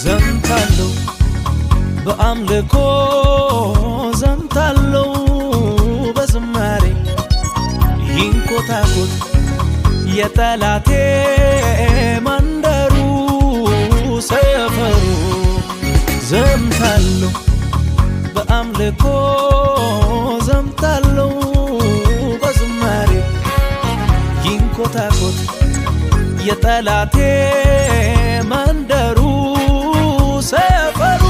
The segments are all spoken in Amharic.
ዘምታለሁ በአምልኮ፣ ዘምታለሁ በዝማሬ። ይንኮታኮት የጠላቴ መንደሩ ሰፈሩ። ዘምታለሁ በአምልኮ፣ ዘምታለሁ በዝማሬ። ይንኮታኮት የጠላቴ መንደሩ ሰፈሩ።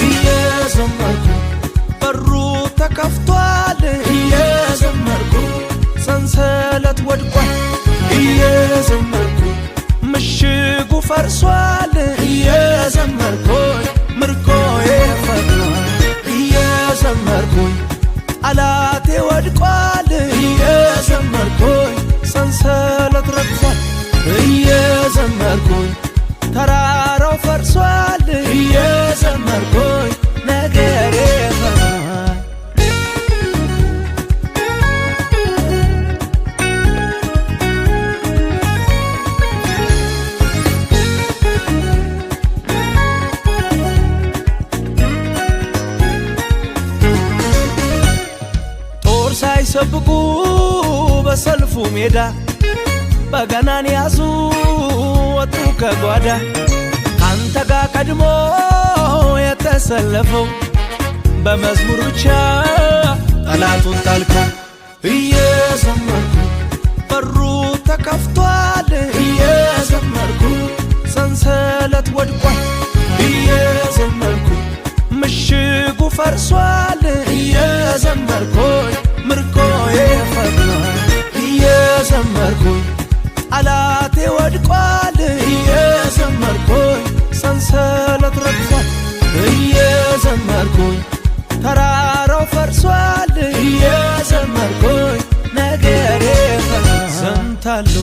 እየዘመርኩ በሩ ተከፍቷል፣ እየዘመርኩ ሰንሰለት ወድቋል፣ እየዘመርኩ ምሽጉ ፈርሷል፣ እየዘመርኩኝ ምርኮዬ ፈጥኗል፣ እየዘመርኩኝ ጠላቴ ወድቋል፣ እየዘመርኩኝ ሰንሰለት ረግፏል፣ እየዘመርኩኝ ተራራው ፈርሷል፣ እየዘመርኩኝ ነገሬ ፈጥኗል። ጦር ሳይሰብቁ በሰልፉ ሜዳ በገናን ያዙ ወጡ ከጓዳ። ካንተ ጋር ቀድሞ የተሰለፈው በመዝሙር ብቻ ጠላቱን ጣልከው። እየዘመርኩ በሩ ተከፍቷል፣ እየዘመርኩ ሰንሰለት ወድቋል፣ እየዘመርኩ ምሽጉ ፈርሷል፣ እየዘመርኩኝ ምርኮዬ ፈጥኗል፣ እየዘመርኩኝ